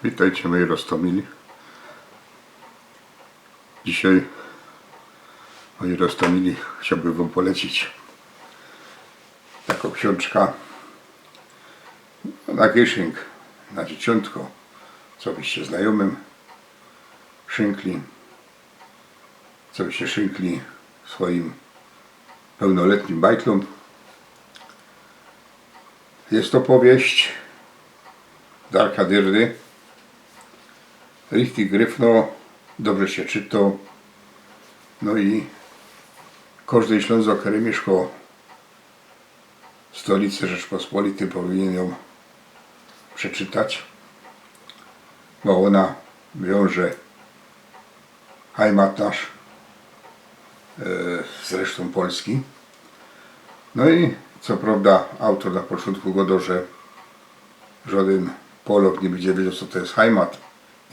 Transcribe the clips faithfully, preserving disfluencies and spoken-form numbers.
Witejcie, moji roztōmili. Dzisiej, moji roztōmili, chciołbych wōm polecić takõ ksiōnżkã na gyszynk, na dzieciōntko, co byście znajōmym szynkli, co byście szynkli swojim pełnoletnim bajtlōm. Jest to powieść Darka Dyrdy. Richtig gryfno, dobrze sie czyto. No i kożdy Ślōnzok, kery miyszko w stolicy Rzeczpospolitej, powiniyn jã przeczytać, bo ôna wiąże Heimat nasz, e, z resztōm Polski. No i co prawda autor na poczōntku gŏdŏ, że żŏdyn Polok niy bydzie wiedzioł, co to je Heimat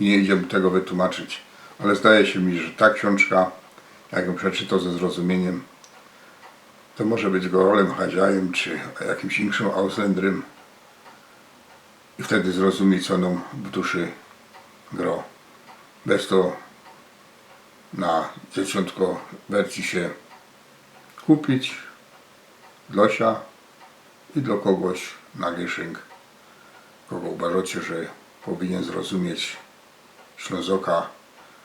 i niy idzie mu tego wytłumaczyć. Ale zdaje sie mi, że ta ksiōnżka, jak jã przeczytŏ ze zrozumiyniym, to może być Gorolym Hadziajym czy jakimś inkszym Auslendrym. I wtedy zrozumie, co nōm w duszy grŏ. Bez to na dzieciōntko werci sie kupić dlŏ sia i dlŏ kogoś na gyszynk, kogo uważŏcie, że powiniyn zrozumieć Ślōnzoka,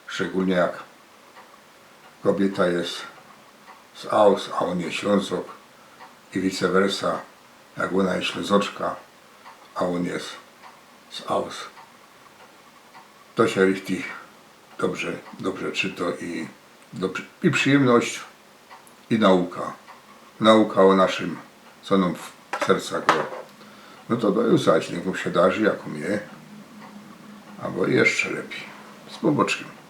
szczególnie jak kobiyta je z Aus, a ôn je Ślōnzok i vice versa, jak ôna je Ślōnzoczka, a ôn je z Aus. To sie richtig dobrze, dobrze czytŏ i, dobrze, i przijymność, i nauka. Nauka ô naszym, co nōm w sercach grŏ. No to do jutra, niych wōm sie darzi, jako mie, abo jeszcze lepij. Z Pōnbōczkiym.